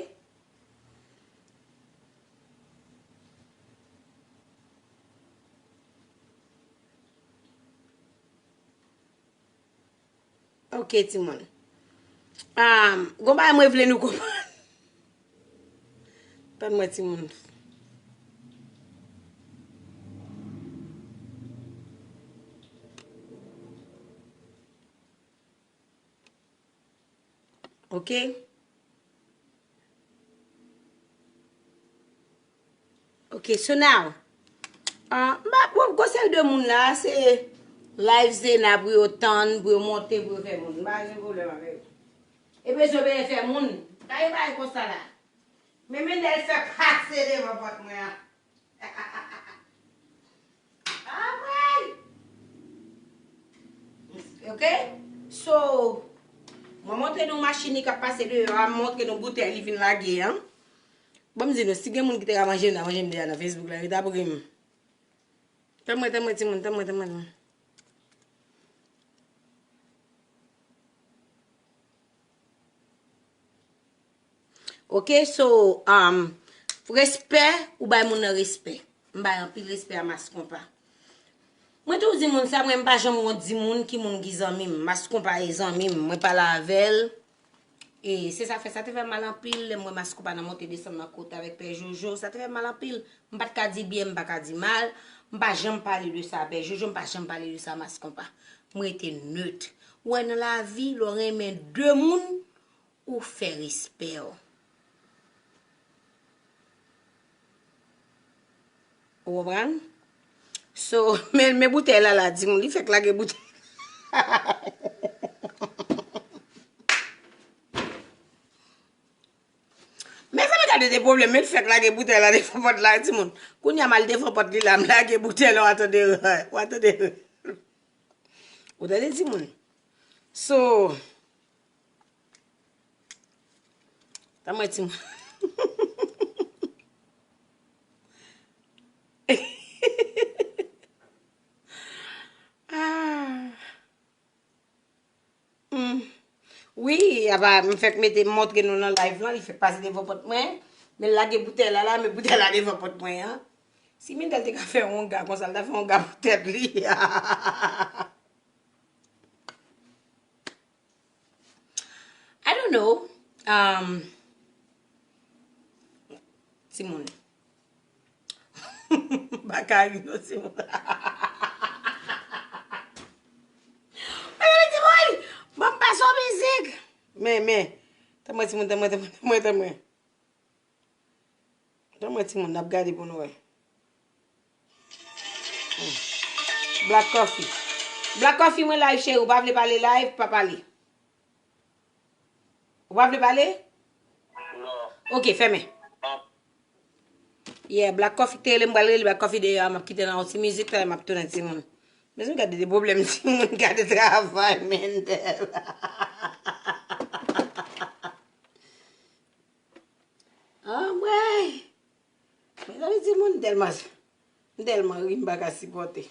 Oke, timoun. Ah, gon bagay mwen vle nou konprann. Tann mwen, timoun. Oke? Oke, so now, ah, m pa, bon, gon seri de moun la, se live Zena pou yo tann, pou yo monte, pou yo fè moun. M pa gen pwoblèm avè yo. E bezwen benyen fè moun. Gade bagay konsa la. Men Mendel fè pase devan pòt mwen an. Anmwey! Oke? So, mwen montre nou machin li k ap pase deyò a, m montre nou boutèy li vin lage an. Ban m di nou, si gen moun ki te ka manje m, ta manje m deja nan Facebook la, yo ta ap ri m. Tann mwen, tann mwen, timoun, tann mwen, tann mwen, tann mwen. Oke, so, um, respè, ou bay moun nan respè. M bay anpil respè a Mass Konpa. Mwen toujou di moun sa, mwen m pa janm wont di moun ki moun ki zanmi m. Mass Konpa e zanmi m, mwen pale avè l. E se sa fè sa te fè m mal anpil lè m wè Mass Konpa nan monte desann nan kote avèk Pè Jojo. Sa te fè m mal anpil. M pa t ka di byen, m pa ka di mal. M pa janm pale de sa a Pè Jojo, m pa janm pale de sa a Mass Konpa. M rete nèt. Ou wè nan lavi, lè w renmen de moun, ou fè respè w. Ou konprann? So, men, men boutèy la la, di moun, li fèk lage boutèy. Mezanmi, Gade de pwoblèm, men l fèk lage boutèy la devan pòt la, timoun. Kounye a m al devan pòt li la, m lage boutèy la, w a tande, w a tande. Ou tande, timoun? So, tann mwen, timoun. Ah. Hmm. Wi, apa, m fèk mete, montre nou nan live lan, li fèk pase devan pòt mwen. Men l lage boutèy la, la, men boutèy la devan pòt mwen an. Si Mindèl te ka fè yon ga konsa, l ta fè yon ga pou tèt li. I don't know. Um, timoun. M pa ka ri non, timoun. Men, men, timoun! Ban m pase yon mizik! Men, men. Tann mwen, timoun, tann mwen, tann mwen, tann mwen, tann mwen. Tann mwen, timoun, n ap gade pou nou wè. Hmm. Black Coffee. Black Coffee, mwen live, cheri. Ou pa vle pale live, pa pale. Ou pa vle pale? Non. Ok, fèmen. Non. Yeah, Black Coffee te rele m, pral rele Black Coffee deyò a, m ap kite nan yon ti mizik, talè m ap tounen, timoun. Mezanmi, gade de pwoblèm, timoun, gade travay, Mendel. Anmwey! Mezanmi, timoun, m tèlman, m tèlman ri, m pa ka sipòte.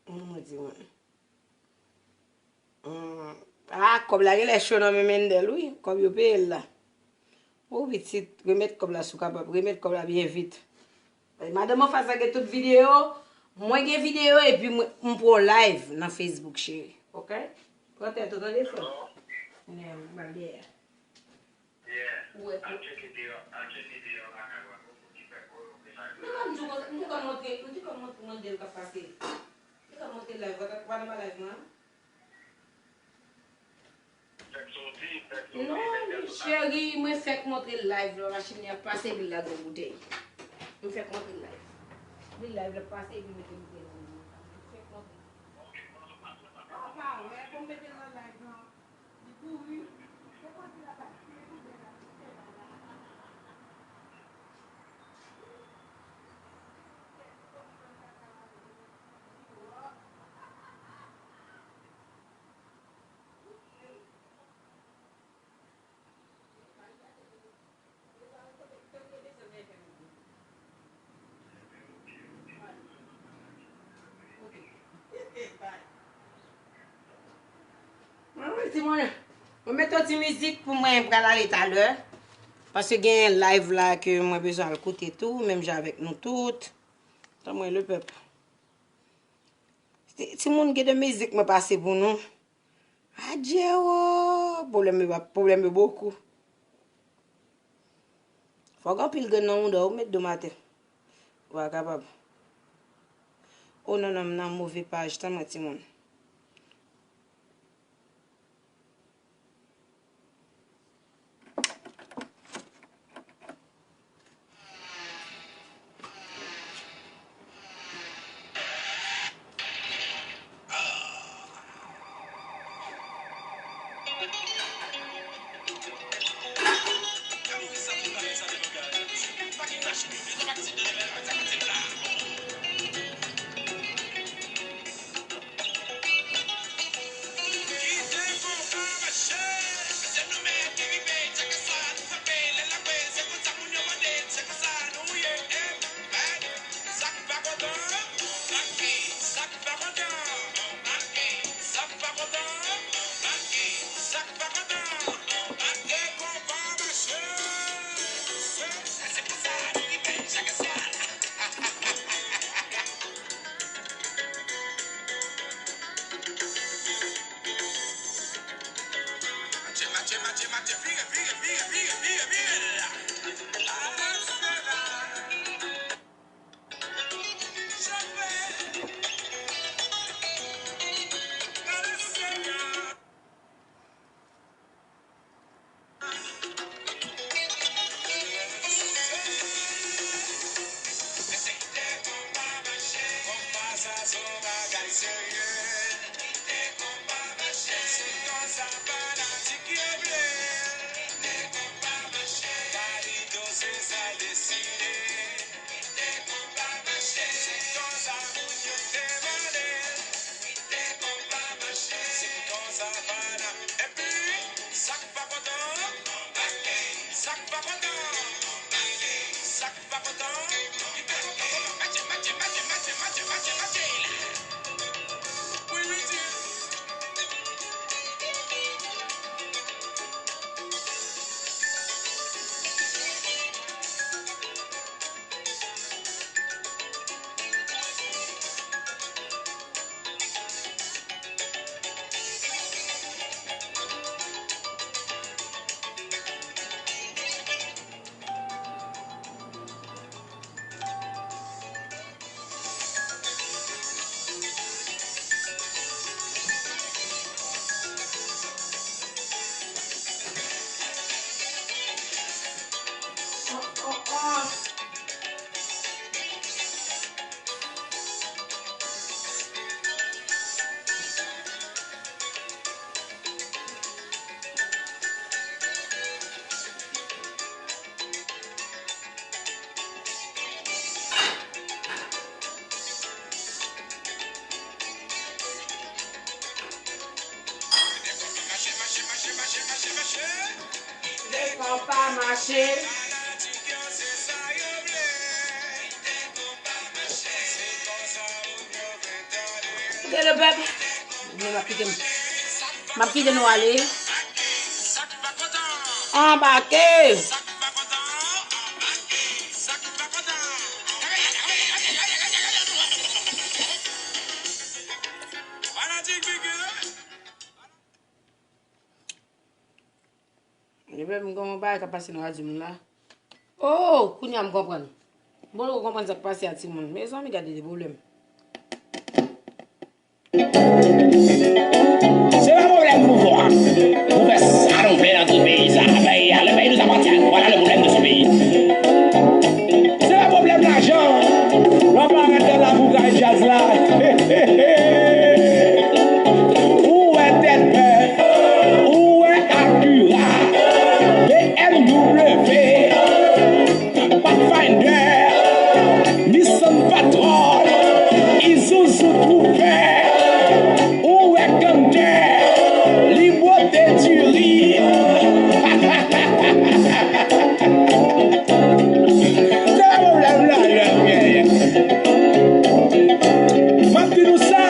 Mwen di mwen. Hmm. Ah, kòb la genlè cho nan men Mendel, wi. Kòb yo peye l la. O pitit, remèt kòb la si w kapab. Remèt kòb la byen vit. Madanm anfas la gen tout videyo. Mwen gen videyo epi mwen, m pran live nan Facebook, cheri. Ok? Pran tèt ou, tande, frè m. Nè, m pral dèyè. Ou wè, ou. Al tcheke deyò, al tcheke deyò lakay ou a, pou ki fè pou yo fè sa yo. Nou pa m di w konsa, m te konn montre, m te konn montre Mandel k ap pase. M te konn montre live, w pa t, w pa t anba live mwen an? Fèk soti, fèk soti, non, fèk fè tout bagay. Cheri, mwen fèk montre live la, machin li ap pase, epi l lage yon boutèy. M fèk montre live. Li live la pase, epi mete boutèy nan men l. M fèk montre. Ou pa wè, pou m mete l nan live lan. Mwen, mwen, timoun, mwen mete yon ti mizik pou mwen, m pral ale talè. Paske gen live la ke mwen bezwen al koute tou, menm jan avèk nou tout. Tann mwen, lepèp. Ti, timoun, gen de mizik mwen pase pou nou. Adje o! Pwoblèm yo, pwoblèm yo bokou. Fòk anpil grenn nan mouda w, ou met do m atè. Ou pa kapab. O non, non, m nan move paj, tann mwen, timoun. Lè kò pa mache. Kote lepèp? Mwen m ap kite m. M ap kite nou ale. Anbake! Lepèp, m gen yon bagay k ap pase nan radyo m la. Oh, kounye a m konprann. M poko konprann sa k pase a timoun. Mezanmi, gade de pwoblèm. Se pa pwoblèm pouvwa. Pou fè sa nou vle nan tout peyi sa. Peyi a, le pays nous appartient. Voilà le problème de ce pays. Se pa pwoblèm lajan. W ap arete nan lakou kay djaz la. Ou wè Tèt Vè, ou wè Acura, B M W, Pathfinder, Nissan Patrol, Isuzu Trooper, ou wè Canter, li bwote diri. Se pa pwoblèm lajan, yeah, yeah. M ap di nou sa,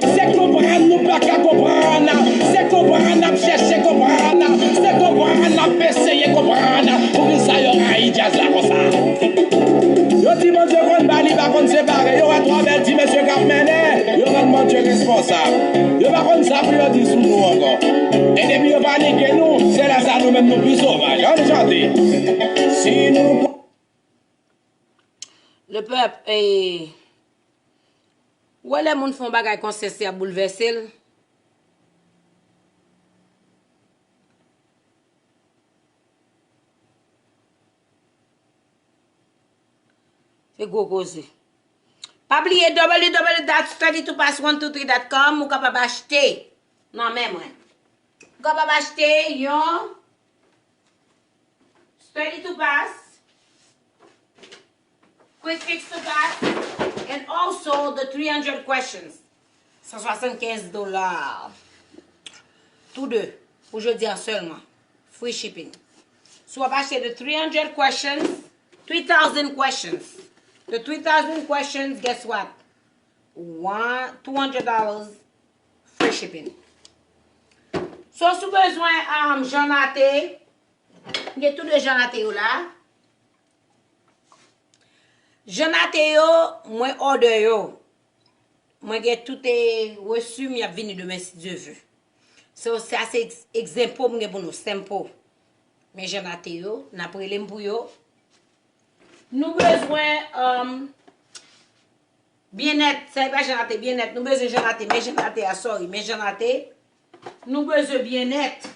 se konprann nou pa ka konprann, se konprann n ap chèche konprann, se konprann n ap eseye konprann. Poukisa yo rayi djaz la konsa? Yo di Bondye konn ba, li pa konn separe. Yo wè twa bèl ti mesye k ap mennen, yo rann Bondye responsab. Yo pa konn sa pou yo di sou nou ankò. E depi yo panike nou, se lè sa nou menm nou pi sovaj. Ann chante. Si nou Lepèp, eh, ou wè lè moun fè yon bagay konsa, se ap boulvèse l. Se gwo koze. Pa bliye w w w dot study to pass one two three dot com, ou kapab achte nan men mwen. Ou kapab achte yon Study to Pass, Quick Fix to Pass, and also the three hundred questions. San swasannkenz dola. Tou de. Pou jodi a sèlman. Free shipping. Si w ap achte the three hundred questions, three thousand questions. The three thousand questions, guess what? One, two hundred dollars free shipping. So, si w bezwen, um, Jean Naté, m gen tou de Jean Naté yo la. Jean Naté yo, mwen order yo. Mwen gen tout, eh, reçu m, y ap vini demen si Dye vle. So, sa se ex-, egzanp m gen pou nou, sample. Men Jean Naté yo, n ap rele m pou yo. Nou bezwen, um, Byennèt, sa e pa Jean Naté, Byennèt, nou bezwen Jean Naté, men Jean Naté a, sorry, men Jean Naté, nou bezwen Byennèt.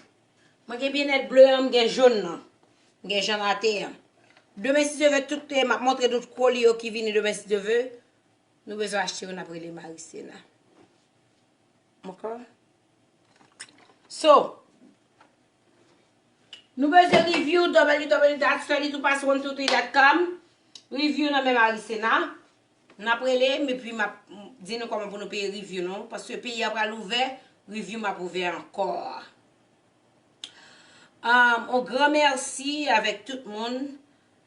Mwen gen Byennèt ble an, m gen jòn nan. M gen Jean Naté an. Demen si Dye vle, tout, eh, m ap montre nou koli yo ki vini demen si Dye vle. Nou bezwen achte yo, n ap rele Marisena. Ok? So, Nou bezwen review w w w dot study to pass one two three dot com. Review nan men Marisena. N ap rele m epi m ap di nou kòman pou nou peye review nou. Paske peyi a pral ouvè, review m ap ouvè ankò. Um, on gran mèsi avèk tout moun.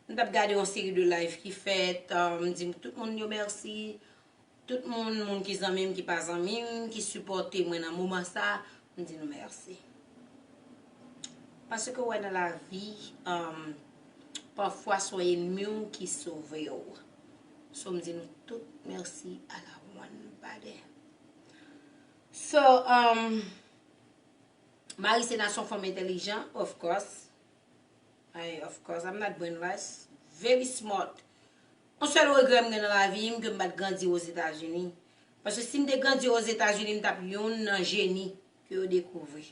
M t ap gade yon seri de live ki fèt. Um, m di tout moun yo mèsi. Tout moun, moun ki zanmi m, ki pa zanmi m, ki sipòte mwen nan moman sa, m di nou mèsi. Paske w wè nan lavi, um, pafwa se yon ènmi w ki sove w. So, m di nou tout mèsi à la one body. So, um, Marisena se yon fanm entèlijan, of course. Ay, of course, I'm not brainless. Very smart. Yon sèl regrè m gen nan lavi m, ke m pa t grandi Ozetazini. Paske si m te grandi Ozetazini, m t ap youn nan jeni ke yo dekouvri.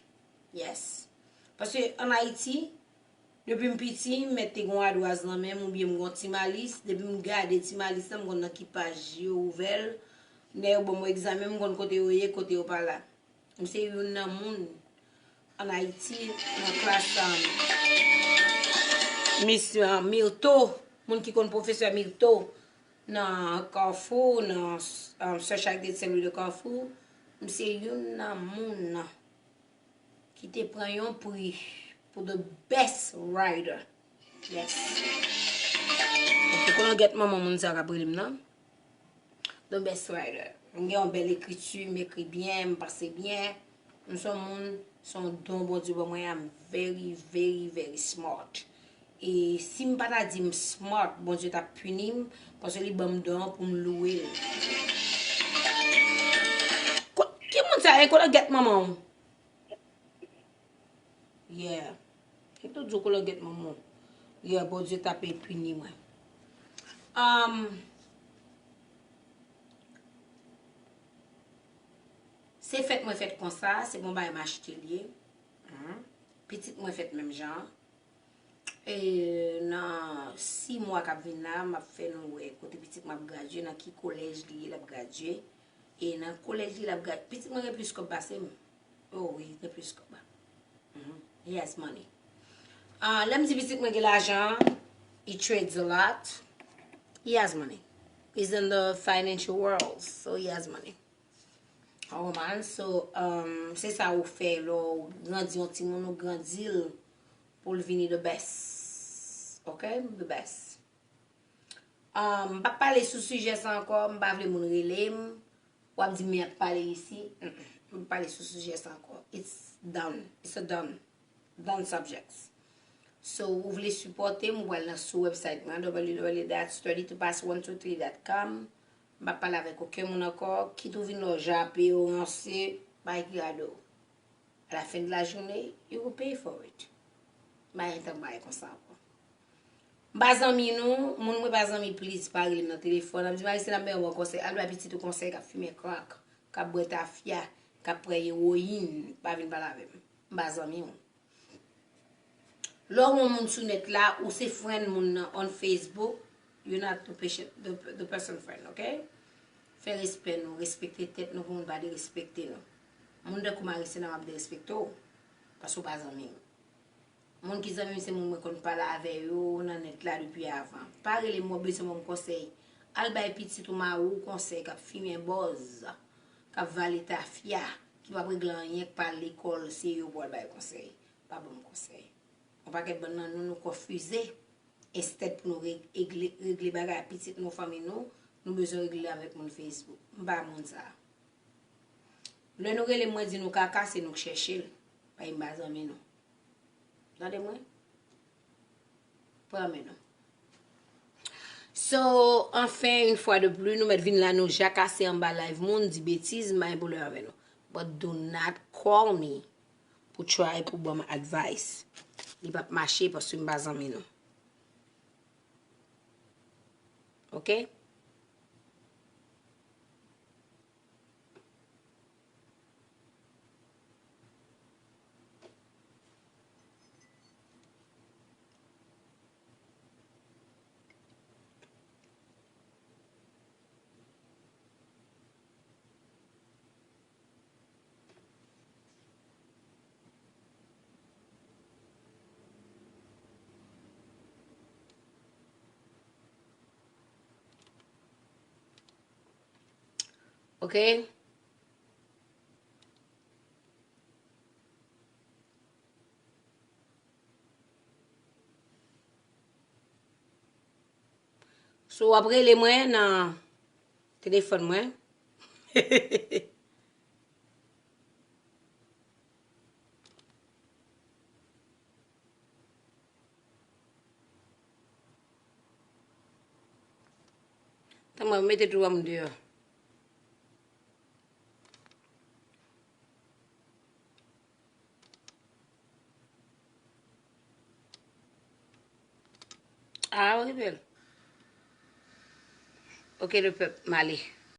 Yes. Paske ann Ayiti, depi m piti, m mèt te gen yon adwaz nan men m, oubyen m gen yon ti malis. Depi m gade ti malis la, m konn nan ki paj yo ouvè l. Lè yo ban m egzamen, m konn kote yo ye, kote yo pa la. M se youn nan moun ann Ayiti nan klas, um, Miss, uh, Myrtho, moun ki konn pwofesè Myrtho nan Carrefour, nan, um, Sir Charles Gates Saint Louis de Carrefour. M se youn nan moun ki te pran yon pri pou the best writer. Yes. Ok, kolongèt manman moun sa k ap rele m nan. The best writer. M gen yon bèl ekriti, m ekri byen, m pase byen. M se yon moun, se yon don Bondye ban mwen, I'm very, very, very smart. E si m pa ta di m smart, Bondye t ap pini m, paske li ban m don an pou m louwe l. Ko-, ki moun sa ye? Kolongèt manman w. Yeah. Li tou di w kolongèt manman w. Yeah, Bondye t ap pini mwen. Um, se fèt mwen fèt konsa, se bon bagay m achte l ye. Mhm. Pitit mwen fèt menm jan. E nan sis mwa k ap vin la, m ap fè nou wè kote pitit mwen ap gradye, nan ki kolèj li ye l ap gradye. E nan kolèj li l ap gradye. Pitit mwen gen plis kòb pase m. Oh wi, li gen plis kòb. Mhm. He has money. Ah, lè m di pitit mwen gen lajan, he trades a lot. He has money. He's in the financial world, so he has money. Oh man, so, um, se sa ou fè lè w grandi yon timoun, ou grandi l pou l vini the best. Ok? The best. Um, m p ap pale sou sijè sa ankò, m pa vle moun rele m. W ap di m ap pale isi. Mm-mm. M p ap pale sou sijè sa ankò. It's done. It's a done. Done subjects. So, ou vle sipòte m, ou pral nan sou website mwen, w w w dot study to pass one two three dot com. M p ap pale avèk okenn moun ankò. Kit ou vin la w jape, ou ranse, bay ki gade w. À la fin de la journée, you will pay for it. M pa gen tan bay konsa ankò. M pa zanmi nou, moun mwen pa zanmi, please, pa rele m nan telefòn. Ap di, Marisena, m bezwen yon konsèy. Al bay pitit ou konsèy k ap fimen crack, k ap bwè tafya, k ap pran ewoyin, pa vin pale avè m. M pa zanmi w. Lè w wè yon moun sou nèt la, ou se friend moun nan on Facebook, you're not the patient, the, the person friend, ok? Fè respè nou, respekte tèt nou pou moun pa derespekte nou. Moun tankou Marisena, m ap derespekte w, paske w pa zanmi m. Moun ki zanmi m se moun mwen konn pale avè yo nan nèt la depi avan. Pa rele m, w ap bezwen ban m konsèy. Al bay pitit ou mari w konsèy k ap fimen bòz, k ap vale tafya, ki p ap regle anyen, k pa al lekòl, se yo pou w al bay konsèy. Pa ban m konsèy. Yon pakèt bann nan nou, nou konfize. Instead pou nou reg-, regle, regle bagay pitit nou, fanmi nou, nou bezwen regle avèk moun Facebook. M pa moun sa. Lè nou rele m, mwen di nou kaka, se nou k chèche l. Paske m pa zanmi nou. Tande mwen? Pran men nou. So, anfen, yon fwa de pli, nou mèt vin la, nou jakase anba live moun, di betiz, m pa gen pwoblèm avè nou. But do not call me pou try pou ban m advice. Li p ap mache paske m pa zanmi nou. Ok? Oke? So, w ap rele mwen nan telefòn mwen. Tan mwen mete tout moun deyò. Ah, okipe l. Oke, lepèp, m ale.